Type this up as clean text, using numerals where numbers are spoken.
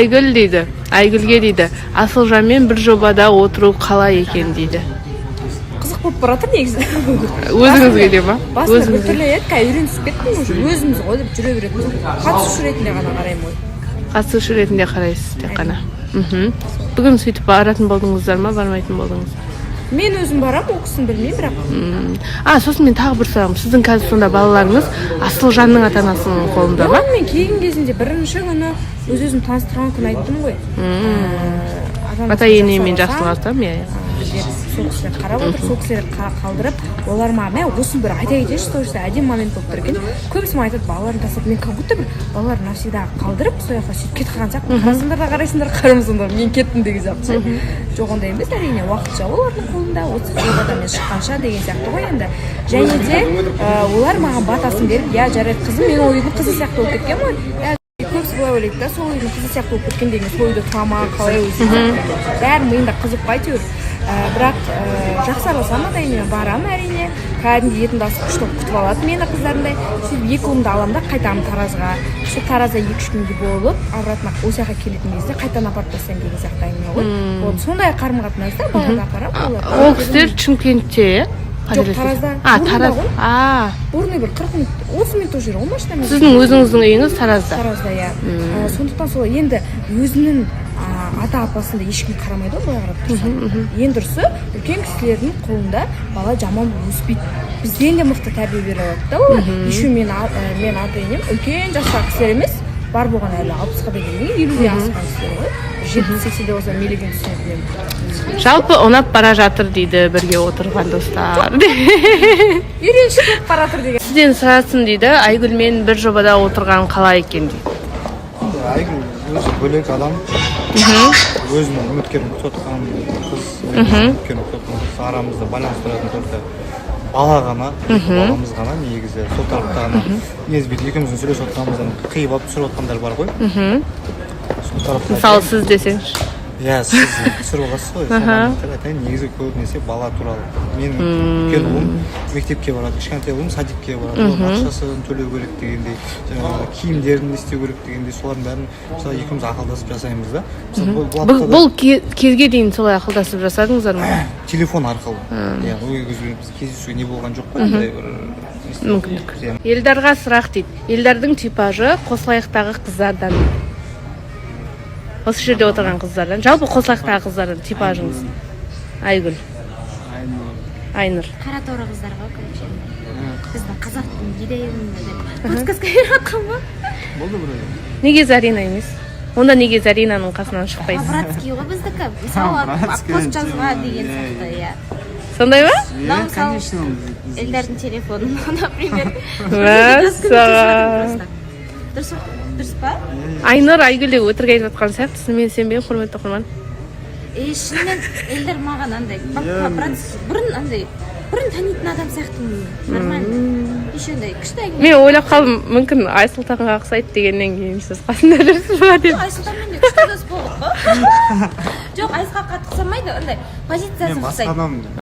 Айгүл дейді, Айгүлге дейді: Асылжанмен бір жобада отыру қалай екен дейді. Қызық болып бара жатыр негізі. Өзіңізге де ма? Басында Өзіңізге. біртүрлі еді, қазір үйренісіп кеттім уже. Өзіміз ғой деп жүре беретінбіз. Қатысушы ретінде ғана қараймын ғой. Қатысушы ретінде қарайсыз тек қана. Бүгін сөйтіп баратын болдыңыздар ма, бармайтын болдыңыз? Мен өзім барамын, ол кісіні білмеймін бірақ. А сосын мен тағы бір сұрағым: сіздің қазір сонда балаларыңыз Асылжанның ата анасының қолында ма? Мен келген кезінде, бірінші күні, өз өзім таныстырған күні айттым ғой. Ата-анасына Ата енемен жақсы жақсыласам, иә. деп. Сол кісілер қарап отыр, сол кісілер қалдырып, олар маған, мә, осыны бір айта кетейінші, тоже әдемі момент болып тұр екен. Көбісі маған айтады, балаларын тастап, мен как будто бір балаларын навсегда қалдырып, сол жаққа сөйтіп кетіп қалған сияқтымын. Қарасаңдар да қарайсыңдар, қарамасаңдар, мен кеттім деген сияқты ше. Жоқ, ондай емес, әрине, уақытша олардың қолында, осы жобадан мен шыққанша деген сияқты ғой енді. Және де олар маған батасын беріп: «Иә, жарайды, қызым». Мен ол үйдің қызы сияқты болып кеткенмін ғой, иә. Көбісі былай ойлайды да, сол үйдің қызы сияқты болып кеткен деген, сол үйде тұра ма, қалай өзі, бәрі миында қызық қой әйтеуір. Бірақ жақсы араласамын ата енеме, барамын, әрине, кәдімгідей етімді асып, күшті қылып күтіп алады мені, қыздарындай. Сөйтіп екі ұлымды аламын да, қайтамын Таразға. Сол Таразда 2-3 күнге болып, обратно осы жаққа келетін кезде қайтадан апарып тастаймын деген сияқты әңгіме ғой. Вот сондай қарым қатынас та, баланы апарамын, олар Ол кісілер Шымкентте, иә? Жоқ, Таразда. А, Бұрында Тараз. ғой. А. Бурный бір 40 минут, 30 минут жер ғой машинамен. Сіздің өзіңіздің үйіңіз Таразда? Таразда, иә. Сондықтан солай енді, өзінің ата апасын да ешкім қарамайды ғой былай қарап тұрсаң. Ең дұрысы, үлкен кісілердің қолында бала жаман болып өспейді, бізден де мықты тәрбие бере алады да олар. Еще мен ата енем үлкен жастағы кісілер емес, бар болған әлі 60-қа да келмеген, 50-ден асқан кісілер ғой. 70-80-де болса, мейлі түсінетін едім. Жалпы ұнап бара жатыр дейді бірге отырған достар. Үйреншікті болып бара жатыр деген. Сізден сұрасын дейді: Айгүлмен бір жобада отырған қалай екен дейді. Айгүл өзі бөлек адам, өзінің үміткерін күтіп отқан қыз, өзінің үміткерін күтіп отқан қыз. Арамызда байланыстыратын только бала ғана, екі баламыз ғана негізі. Сол тарапта ғана негізі бүйтіп екеуміздің сөйлесіп отқанымыздан қиып алып түсіріп отқандар бар ғой, сол тарапта. Мысалы, сіз десеңізші. Иә, сіз түсіріп аласыз ғой. Сол моментте айтайын, негізі көбінесе бала туралы. Менің үлкен ұлым мектепке барады, кішкентай ұлым садикке барады. Олардың ақшасын төлеу керек дегендей, жаңағы киімдерін не істеу керек дегендей, солардың бәрін мысалы екеуміз ақылдасып жасаймыз да. Мысалы, бұл Бұл, аптада бұл кезге дейін солай ақылдасып жасадыңыздар ма? Телефон арқылы, иә. Ол кезде біз кездесуге не болған жоқ қой, андай бір не істеу. Мүмкіндік. Иә. Елдарға сұрақ дейді: Елдардың типажы Қосылайықтағы қыздардан, осы жерде отырған қыздардан, жалпы Қосылайықтағы қыздардан типажыңыз? Айгүл, Айнұр. Қара торы қыздар ғой, короче, біздің қазақтың бидайын деп подсказка беріп жатқан ба? Болды бір. Неге Зарина емес онда? Неге Заринаның қасынан шықпайсыз? Братский ғой біздікі, мысалы, Братский пост жазба тема, деген иә, сияқты, иә. Сондай ма? Мынау, мысалы, Конечно. Эльдардың телефоны, например. Мәссаған! Дұрыс, дұрыс па? Айнұр, Айгүл де өтірік айтып жатқан сияқты. Мен сенбеймін, құрметті оқырман. Е, шынымен Эльдар маған андай братский, бұрын андай, бұрын танитын адам сияқтымын, нормально, еще андай күшті әңгіме. Мен ойлап қалдым, мүмкін, Айсұлтанға ұқсайды дегеннен кейін сіз қасында жүрсіз ба деп. Айсұлтанмен де күшті дос болдық қой. Жоқ, Айсқа қатты ұқсамайды, андай позициясы Мен басқа ұқсайды. адаммын.